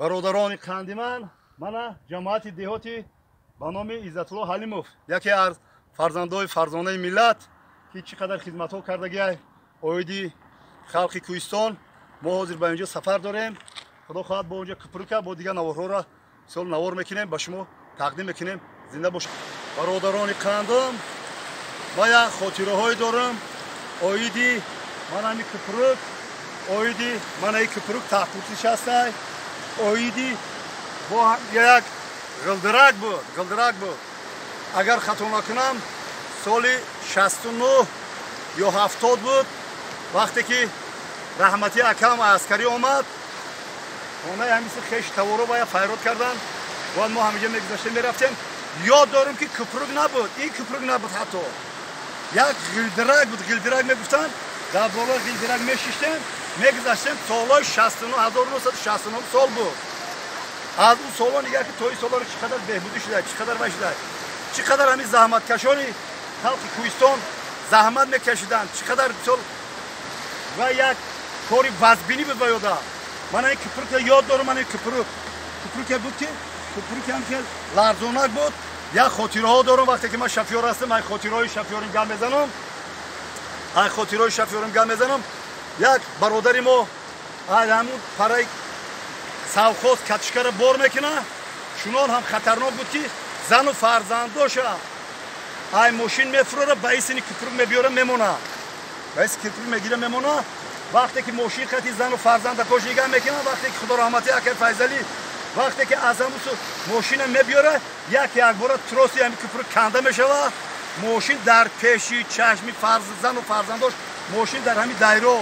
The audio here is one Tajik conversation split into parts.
Бародарони қандиман, мана ҷамоати деҳоти ба номи Иззатулло Ҳалимов, яке аз фарзандои фарзонаи миллат, ки чӣ қадар хизматҳо кардагиай оиди халқи кӯҳистон. Мо ҳозир ба инҷо сафар дорем. Худо хоҳад, бо онҷо купрука, бо дигар наворҳоро мисол навор мекунем, ба шумо тақдим мекунем. Зинда бошед, бародарони қандам. Ма як хотираҳое дорам оиди ман ҳами купрук, оиди мана и купрук таҳкурсиш ҳастай, оиди бо як ғилдирак буд, ғилдирак буд. Агар хато накунам, соли 69 ё 70 буд, вақте ки раҳмати акам аскарӣ омад, хонаи ҳамиси хеши таворо ба файрод кардан. Бояд мо ҳамиҷа мегузаштем, мерафтем. Ёд дорем, ки купрук набуд, ин купрук набуд, ҳатто як ғилдирак буд, ғилдирак мегуфтанд. Дар болои ғилдирак мешиштем, мегузаштем. Солҳои 69, 1969 сол буд. Аз он солҳо нигар, ки то ин солҳоро чӣ қадар беҳбудӣ шуда, чӣ қадар вай шуда, чӣ қадар ҳамин заҳматкашони халқи кӯҳистон заҳмат мекашиданд, чӣ қадар мисол ва як кори вазбинӣ буд. Ба ёда мана ин купрука ёд дорам. Мана ин купрук, купруке буд, ки купрукам ки ларзонак буд. Як хотираҳо дорам, вақте ки ман шофёр ҳастам, ай хотираҳои шофёрим гап мезанам, ай хотираҳои шофёрим гап мезанам. Як бародари мо ай ҳамун параи совхоз катишкара бор мекуна. Чунон ҳам хатарнок буд, ки зану фарзандоша ай мошин мефурора, ба исини купрук мебиёра, мемона, ба иси купрук мегира, мемона. Вақте ки мошин хати зану фарзандакош нигаҳ мекунад, вақте ки, худо раҳматӣ, акай Файзалӣ, вақте ки аз ҳамусу мошина мебиёра, як якбора троси ҳами купрук канда мешава. Мошин дар пеши чашми зану фарзандош, мошин дар ҳами дайро,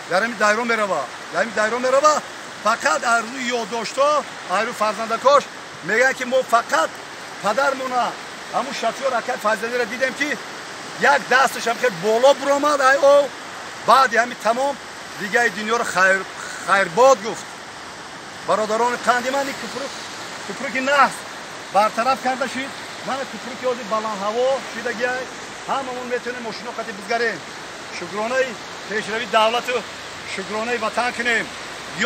дар ҳами дайро мерава, дар ҳами дайро мерава. Фақат аз рӯи ёддоштҳо, аз рӯи фарзандакош мегӯянд, ки мо фақат падармона, ҳамун шофёр акай Файзалиро дидем, ки як дасташам хел боло буромад ай ов. Баъди ҳами тамом, дигаи дунёро хайрбод гуфт. Бародарони қанди ман, ин купрук, купруки наҳс бартараф карда шид. Мана купруки ҳозир баландҳаво шидагиай, ҳамамон метавонем мошино қати бизгарем. Шукронаи пешравии давлату шукронаи ватан кунем.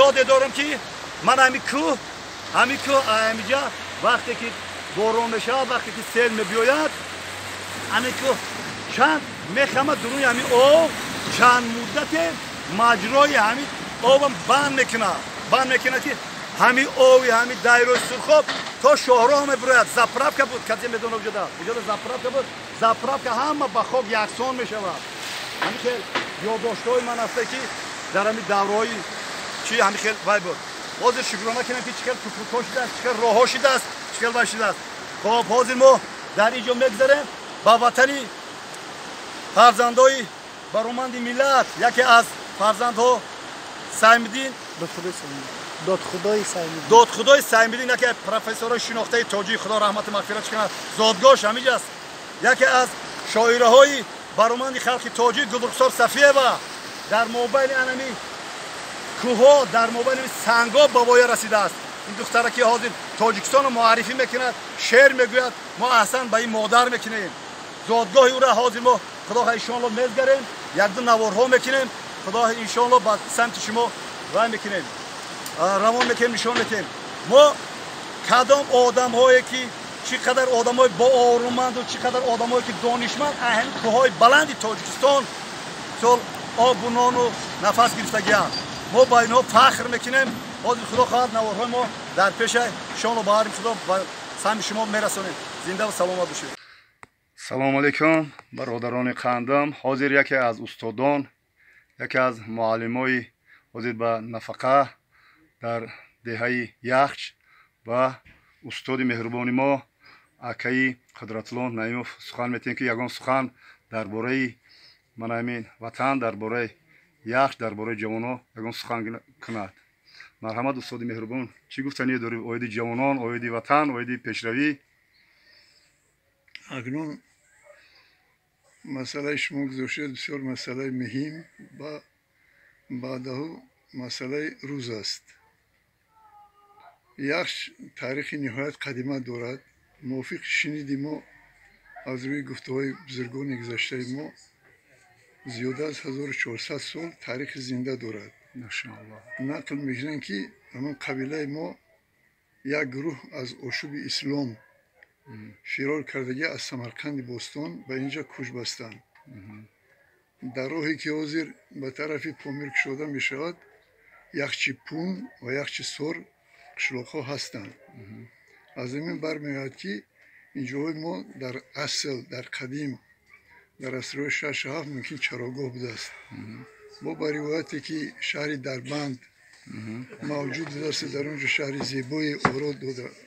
Ёде дорам, ки ман ҳами кӯҳ, ҳами кӯҳ, ҳамиҷа вақте ки борон мешавад, вақте ки сел мебиёяд, ҳамин кӯҳ чанд мехамад дуруни ҳамин об, чанд муддате маҷрои ҳамин обам банд мекунад, банд мекунад, ки ҳамин ови ҳамин дайрои Сурхоб то шоҳроҳ мебурояд. Заправка буд, касе медона, уҷода, уҷода заправка буд. Заправка ҳама ба хок яксон мешавад. Ҳамин хел ёддоштҳои ман аста, ки дар ҳамин давраҳои чи ҳамин хел вай буд. Ҳозир шукрона кунем, ки чӣ хел купрукҳо шудааст, чӣ хел роҳҳо шудааст, чӣ хел вай шудааст. Хоб, ҳозир мо дар ин ҷо мегузарем ба ватани фарзандои бароманди миллат, яке аз фарзандҳо Саймиддин. Додхудои Саймиддин. Додхудои Саймиддин, яке аз профессорҳои шинохтаи тоҷик, худо раҳмату мағфират кунад, зодгоҳш ҳамиҷаст. Яке аз шоираҳои бароманди халқи тоҷик Гулрухсор Сафиева дар мобайни анами кӯҳҳо, дар мобайни сангҳо ба воя расидааст. Ин духтара, ки ҳозир Тоҷикистонро муаррифӣ мекунад, шеър мегӯяд, мо аҳсан ба ин модар мекунем. Зодгоҳи ӯра ҳозир мо, худо иншоалло, мезгарем, якду наворҳо мекунем. Худо иншоалло, ба самти шумо вай мекунем, равон мекунем, нишон метиҳем. Мо кадом одамҳое ки чӣ қадар одамҳои бооруманду чӣ қадар одамҳое ки донишманд ҳамин кӯҳҳои баланди Тоҷикистон сол обу нону нафас гирифтагианд, мо ба инҳо фахр мекунем. Ҳозир, худо хоҳад, наворҳои мо дар пеша, иншоалло, ба ҳарми худо ба самти шумо мерасонем. Зинда ва саломат бошед. Салому алейкум, бародарони қандам. Ҳозир яке аз устодон, яке аз муаллимои ҳозир ба нафақа дар деҳаи Яхч ва устоди меҳрубони мо акаи Қудратулло Наимов сухан метиҳем, ки ягон сухан дар бораи мана ҳамин ватан, дар бораи Яхч, дар бораи ҷавонҳо ягон сухан кунад. Марҳамат, устоди меҳрубон, чӣ гуфтание дорӣ оиди ҷавонон, оиди ватан, оиди пешравӣ? Акнун масъалаи шумо гузоштед бисёр масъалаи муҳим ва баъдаҳу масъалаи рӯз аст. Яхш таърихи ниҳоят қадима дорад. Мувофиқи шуниди мо, аз рӯи гуфтаҳои бузургони гузаштаи мо, зиёда аз 1400 сол таърихи зинда дорад. Нақл мекунанд, ки ҳамон қабилаи мо як гурӯҳ аз ошӯби ислом фирор кардагӣ аз Самарқанди бостон ба инҷа кӯч бастанд. Дар роҳе ки ҳозир ба тарафи Помир кушода мешавад, Яхчи Пун ва Яхчи Сор қишлоқҳо ҳастанд. Аз ҳамин бармеояд, ки ин ҷоҳои мо дар асл, дар қадим, дар асрҳои 6-7 мумкин чарогоҳ будааст. Бо ба ривояте ки шаҳри Дарбанд мавҷуд будааст, дар он ҷо шаҳри зебои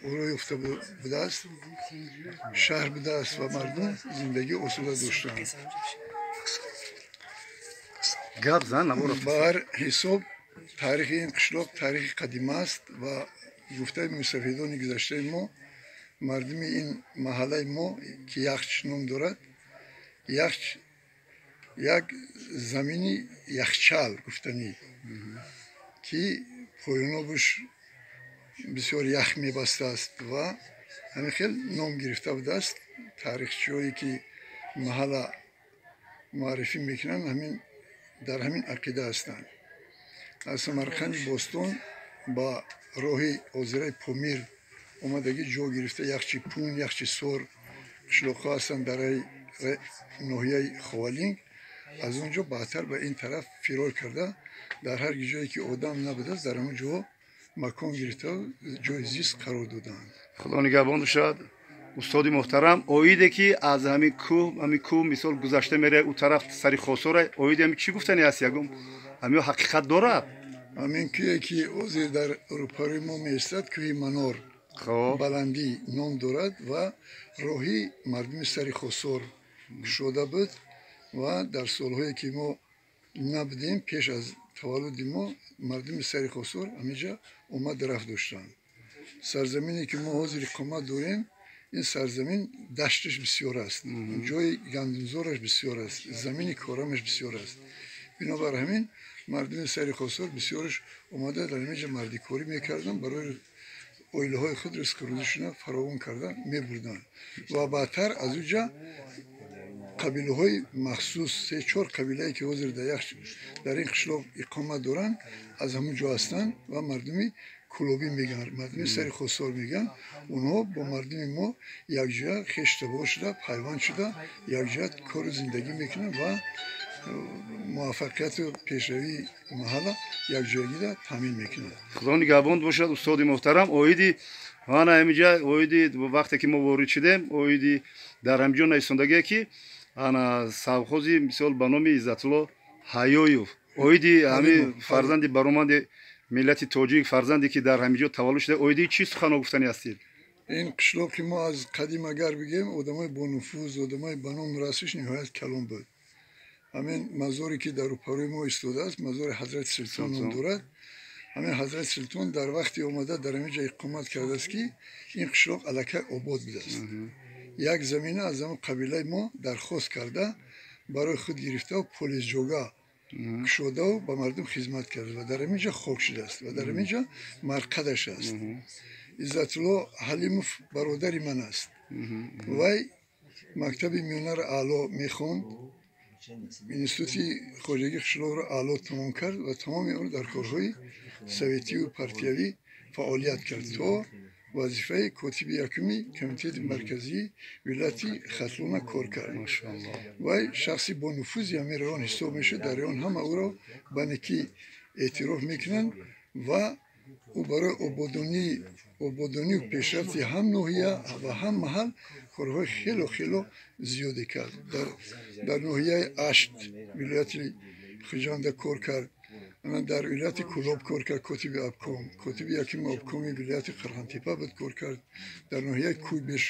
оро ёфта будааст, шаҳр будааст ва мардум зиндагии осуда доштанд. Гап зан. Ба ҳар ҳисоб, таърихи ин қишлоқ таърихи қадима аст ва гуфтаи мусафидони гузаштаи мо, мардуми ин маҳаллаи мо, ки Яхч ном дорад, Яхч як замини яхчал гуфтанӣ, ки поёнобаш бисёр ях мебастааст ва ҳамин хел ном гирифта будааст. Таърихчиҳое ки маҳалла муаррифӣ мекунанд, ҳамин дар ҳамин ақида ҳастанд. Аз Самарқанди бостон ба роҳи ҳозираи Помир омадагӣ ҷо гирифта, Яхчи Пун, Яхчи Сор қишлоқҳо ҳастанд дар ноҳияи Ховалинг. Аз он ҷо баъдтар ба ин тараф фирор карда, дар ҳар ҷое ки одам набудааст, дар ҳамон ҷо макон гирифта, ҷои зист қарор доданд. Худо нигаҳбон бошад, устоди муҳтарам. Оиде ки аз ҳамин кӯҳ, ҳамин кӯҳ мисол гузашта меравад, ӯ тараф сари Хосора, оиди ҳамин чӣ гуфтани аст? Ягон ҳамин ҳақиқат дорад? Ҳамин кӯҳе ки ҳозир дар рӯпарои мо меистад, кӯҳи Манор баландӣ ном дорад ва роҳи мардуми сари Хосор кушода буд ва дар солҳое ки мо набудем, пеш аз таваллуди мо, мардуми сари Хосор ҳаминҷа омад рафт доштанд. Сарзамине ки мо ҳозир иқомат дорем, ин сарзамин дашташ бисёр аст, ҷои гандумзораш бисёр аст, замини корамаш бисёр аст. Бинобар ҳамин мардуми сари Хосор бисёраш омада дар ҳаминҷа мардикорӣ мекарданд, барои оилаҳои худ ризқу рӯзишона фаровон карда мебурданд ва баъдтар аз уҷа қабилаҳои махсус, се-чор қабилае ки ҳозир дар ин қишлоқ иқомат доранд, аз ҳамон ҷо ҳастанд ва мардуми кулобӣ мегӯянд, мардуми сари Хосор мегӯянд. Онҳо бо мардуми мо якҷоя хештабор шуда, пайванд шуда, якҷоя кору зиндагӣ мекунанд ва муваффақияту пешравии маҳалла якҷоягиро таъмин мекунанд. Худо нигаҳбон бошад, устоди муҳтарам. Оиди ана ҳаминҷа, оиди вақте ки мо ворид шудем, оиди дар ҳаминҷо нависондагие ки ана совхози мисол ба номи Иззатулло Ҳаёев, оиди ҳамин фарзанди бароманди миллати тоҷик, фарзанде ки дар ҳаминҷо таваллуд шуда, оиди чӣ суханҳо гуфтанӣ ҳастед? Ин қишлоқи мо аз қадим агар бигем, одамои бонуфуз, одамои ба ном расиш ниҳоят калон буд. Ҳамин мазоре ки дар рӯпарои мо истодааст, мазори Ҳазрати Султон ном дорад. Ҳамин Ҳазрати Султон дар вақте омада дар ҳамин ҷо иқомат кардааст, ки ин қишлоқ аллакай обод будааст. Як замина аз ҳамон қабилаи мо дархост карда, барои худ гирифтаву полисҷога кушодаву ба мардум хизмат кард ва дар ҳамин ҷо хок шудааст ва дар ҳамин ҷо марқадаш аст. Иззатулло Ҳалимов бародари ман аст. Вай мактаби миёнаро аъло мехонд, институти хоҷагии қишлоқро аъло тамом кард ва тамоми он дар корҳои советиву партиявӣ фаъолият кард то вазифаи котиби якуми комитети марказии вилояти Хатлона кор кард. Вай шахси бонуфузи ҳамин район ҳисоб мешуд. Дар район ҳама ӯро ба некӣ эътироф мекунанд ва ӯ барои ободонию пешрафти ҳам ноҳия ва ҳам маҳал корҳои хело хело зиёде кард. Дар ноҳияи Ашт вилояти Хуҷанда кор кард, дар вилояти Кӯлоб кор кард, котиби обком, котиби якуми обкоми вилояти Қирғонтеппа буд, кор кард. Дар ноҳияи Куйбиш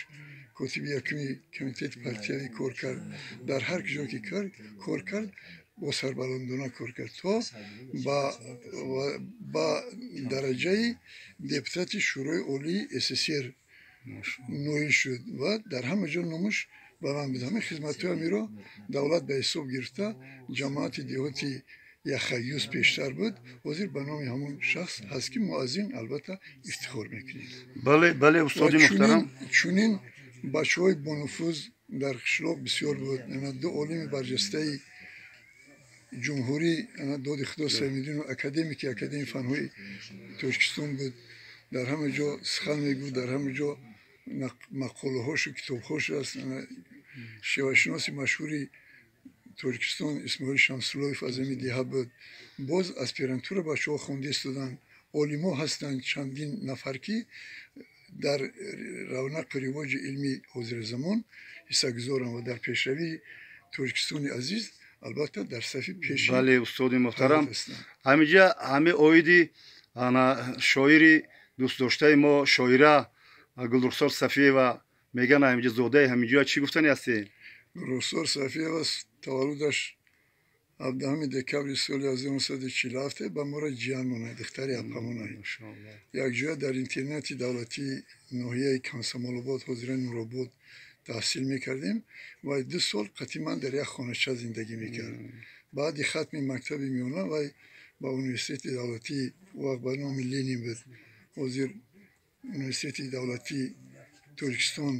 котиби якуми комитети партиявӣ кор кард. Дар ҳар куҷо ки кор кард, бо сарбаландона кор кард то ба дараҷаи депутати Шӯрои Олии СССР ноил шуд ва дар ҳама ҷо номаш баланд буд. Ҳамин хизматҳои ҳамиро давлат ба ҳисоб гирифта, ҷамоати деҳоти Яхаюз пештар буд, ҳозир ба номи ҳамон шахс ҳаст, ки мо аз ин албатта ифтихор мекунем. Бале, бале, устоди муҳтарам. Чунин бачаҳои бонуфуз дар қишлоқ бисёр буд. Ду олими барҷастаи ҷумҳурӣ, доди Худо Самиддинов, академики Академияи фанҳои Тоҷикистон буд. Дар ҳама ҷо сухан мегуфт, дар ҳама ҷо мақолаҳошу китобҳош аст. Шевашиноси машҳури Тоҷикистон Исмоил Шамсуллоев аз ҳамин деҳа буд. Боз аспирантура бачаҳо хонда истоданд. Олимо ҳастанд чандин нафар, ки дар равнақу ривоҷи илми ҳозиразамон ҳиссагузоранд ва дар пешравии Тоҷикистони азиз албатта дар сафи пеши. Бале, устоди муҳтарам, ҳамиҷа ҳами оиди ана шоири дӯстдоштаи мо, шоира Гулрухсор Сафиева меган, ҳамиҷа зодаи ҳамиҷоя, чӣ гуфтани ҳастед? Гулрухсор Сафиева таваллудаш 17 декабри соли 1947, ба мора ҷиянмонай, духтари апамонай. Якҷоя дар интернати давлатии ноҳияи Комсомолобод, ҳозира Нуробод, таҳсил мекардем ва 2 сол қатъи ман дар як хонача зиндагӣ мекард. Баъди хатми мактаби миёна вай ба университети давлатии, вақт ба номи Ленин буд, ҳозир университети давлатии Тоҷикистон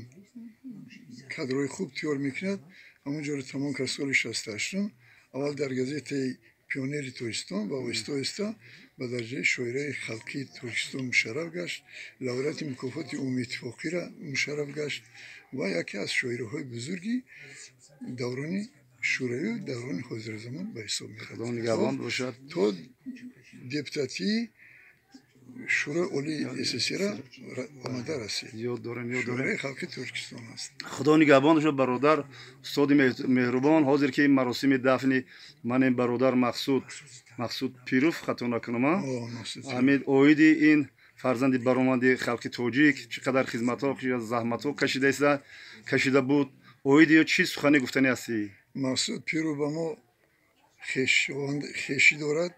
кадрҳои хуб тайёр мекунад, ҳамон ҷоро тамом кард соли 68-ум. Аввал дар газетаи «Пионери Тоҷикистон» ва оҳиста оҳиста ба дараҷаи шоираи халқии Тоҷикистон мушарраф гашт, лауреати мукофоти умумииттифоқиро мушарраф гашт ва яке аз шоираҳои бузурги даврони шӯравӣ, даврони ҳозиразамон ба ҳисоб меравад. То депутатии Шӯрои Олии СССР омада расид. Ёд дорем, ёд дорем. Шӯрои халқи Тоҷикистон аст. Худо нигаҳбон шуд, бародар, устоди меҳрубон. Ҳозир ки маросими дафни ман ин бародар Мақсуд Пиров, хато накунам, ҳамин оиди ин фарзанди бароманди халқи тоҷик чӣ қадар хизматҳо, заҳматҳо кашида буд, оиди ё чӣ сухане гуфтанӣ ҳастӣ? Мақсуд Пиров ба мо хешӣ дорад.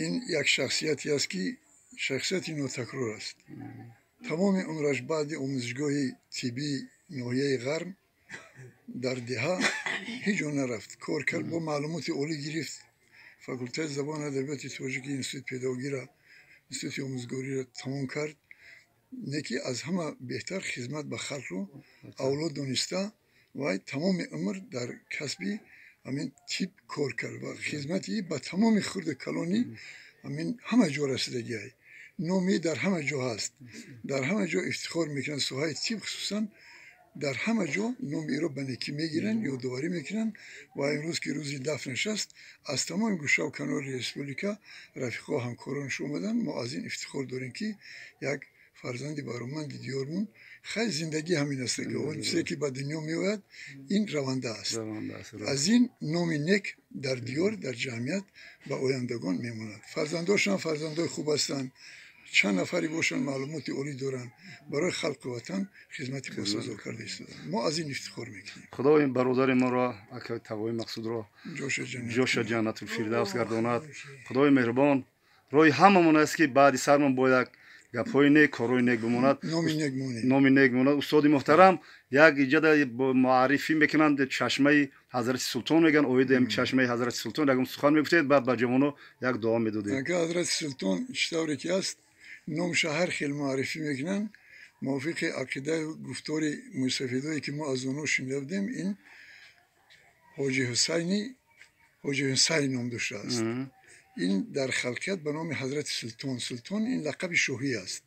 Ин як шахсияте аст, ки шахсияти нотакрор аст. Тамоми умраш баъди омӯзишгоҳи тиббии ноҳияи Ғарм дар деҳа ҳеҷ ҷо нарафт, кор кард, бо маълумоти олӣ гирифт, факултети забону адабиёти тоҷики институти педагогиро, институти омӯзгориро тамом кард. Не ки аз ҳама беҳтар хизмат ба халқро авло дониста, вай тамоми умр дар касби ҳамин тиб кор кард ва хизмати ба тамоми хурду калонӣ ҳамин ҳама ҷо расидагиай. Номи дар ҳама ҷо ҳаст, дар ҳама ҷо ифтихор мекунанд. Соҳаи тиб хусусан дар ҳама ҷо номи иро ба некӣ мегиранд, ёдоварӣ мекунанд. Ва имрӯз ки рӯзи дафнаш аст, аз тамоми гӯшаву канори республика рафиқҳо, ҳамкоронаш омаданд. Мо аз ин ифтихор дорем, ки як фарзанди бароманди диёрмон. Хай, зиндагӣ ҳамин аст, ки он чизе ки ба дунё меояд, ин раванда аст. Аз ин номи нек дар диёр, дар ҷамъият ба ояндагон мемонад. Фарзандошам фарзандои хуб ҳастанд, чанд нафаре бошанд, маълумоти олӣ доранд, барои халқу ватан хизмати босазо карда истоданд. Мо аз ин ифтихор мекунем. Худо ин бародари моро, акаи Тавои Мақсудро, ҷоша Ҷаннатулфирдавс гардонад. Худои меҳрубон, роҳи ҳамамон аст, ки баъди сармон бояд гапҳои нек, корҳои нек бимонад, номи нек бимонад. Устоди муҳтарам, як иҷада муаррифӣ мекунанд, чашмаи Ҳазрати Султон мегӯянд. Оиди чашмаи Ҳазрати Султон ягон сухан мегуфтед, баъд ба ҷавоно як дуо медодед. Ҳазрати Султон чӣ тавре ки аст, номша ҳар хел муаррифӣ мекунанд. Мувофиқи ақидаю гуфтори мусафидое, ки мо аз онҳо шунида будем, ин Ҳоҷи Ҳусайни, Ҳоҷи Ҳусайн ном доштааст. Ин дар халқият ба номи Ҳазрати Султон. Султон ин лақаби шоҳӣ аст,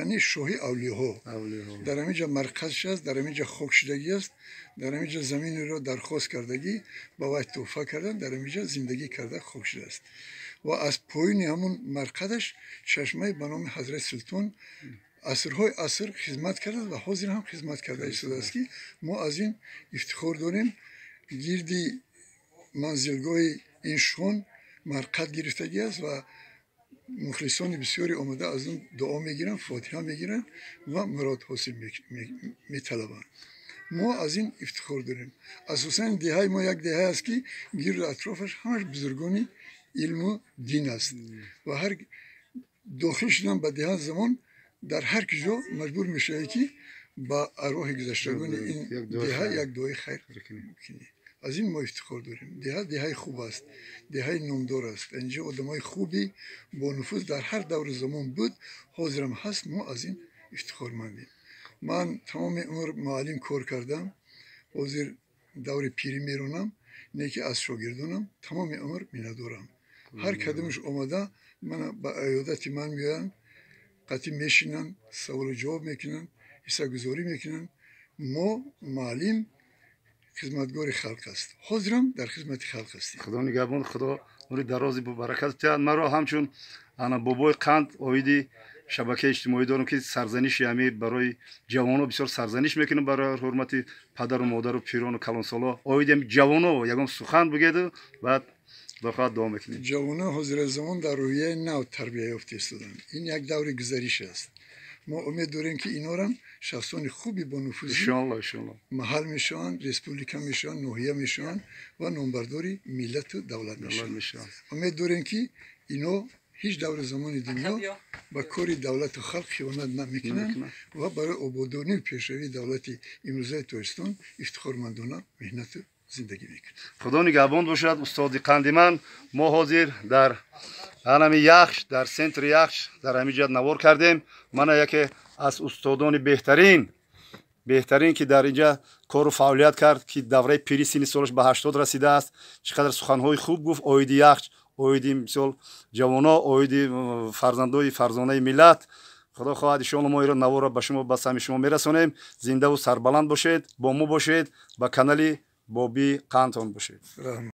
яъне шоҳи авлиёҳо. Дар ҳамин ҷо марказш аст, дар ҳамин ҷо хок шудагӣ аст, дар ҳамин ҷо заминеро дархост кардагӣ, ба вай тӯҳфа кардан, дар ҳамин ҷо зиндагӣ карда хок шудааст. Ва аз поёни ҳамун марқадаш чашмае ба номи Ҳазрати Султон асрҳои аср хизмат кардааст ва ҳозир ҳам хизмат карда истодааст, ки мо аз ин ифтихор дорем. Гирди манзилгоҳи ин шон марқад гирифтагӣ аст ва мухлисони бисёре омада аз он дуо мегиранд, фотиҳа мегиранд ва мурод ҳосил металабанд. Мо аз ин ифтихор дорем. Асосан деҳаи мо як деҳае аст, ки гирду атрофаш ҳамаш бузургони илму дин аст ва ҳар дохил шудан ба деҳа замон дар ҳар куҷо маҷбур мешавӣ, ки ба арвоҳи гузаштагони ин деҳа як дуои хайр кунӣ. Аз ин мо ифтихор дорем. Деҳа деҳаи хуб аст, деҳаи номдор аст. Инҷо одамои хуби бонуфуз дар ҳар давру замон буд, ҳозирам ҳаст. Мо аз ин ифтихормандем. Ман тамоми умр муаллим кор кардам, ҳозир даври пирӣ меронам, не ки аз шогирдонам тамоми умр миннатдорам. Ҳар кадомаш омада мана ба аёдати ман меоянд. Қатъӣ мешинанд, саволу ҷавоб мекунанд, ҳиссагузорӣ мекунанд. Мо муаллим хизматгори халқ аст, ҳозирам дар хизмати халқ ҳастем. Худо нигаҳбон, Худо умри дарози баракат диҳад. Маро ҳамчун ана бобои қанд оиди шабакаи иҷтимоӣ дорам, ки сарзаниши ҳами барои ҷавоно бисёр сарзаниш мекунам, барои ҳурмати падару модару пирону калонсоло. Оиди ҳами ҷавоно ягон сухан бигеду, баъд худо хоҳад, дуо мекунем. Ҷавонон ҳозира замон дар рӯҳияи нав тарбия ёфта истоданд. Ин як даври гузариш аст. Мо умед дорем, ки инорам шахсони хуби бонуфузӣ иншоалло, иншоалло. маҳал мешаванд, республика мешаванд, ноҳия мешаванд ва номбардори миллату давлат мешаванд. Умед дорем, ки ино ҳеҷ даври замони дунё ба кори давлату халқ хиёнат намекунанд ва барои ободонию пешравии давлати имрӯзаи Тоҷикистон ифтихормандона меҳнату зиндагӣ мекунанд. Худо нигаҳбон бошад, устоди қанди ман. Мо ҳозир дар ҳанами Яхш, дар центри Яхш, дар ҳамин ҷа навор кардем. Мана яке аз устодони беҳтарин, беҳтарин, ки дар инҷа кору фаъолият кард, ки давраи пири, синни солаш ба 80 расидааст. Чӣ қадар суханҳои хуб гуфт оиди Яхш, оиди мисол ҷавоно, оиди фарзандои фарзонаи миллат. Худо хоҳад, иншоалло, мо иро наворро ба шумо, ба сами шумо мерасонем. Зиндаву сарбаланд бошед, бо мо бошед, ба канали Боби Қандтон бошед.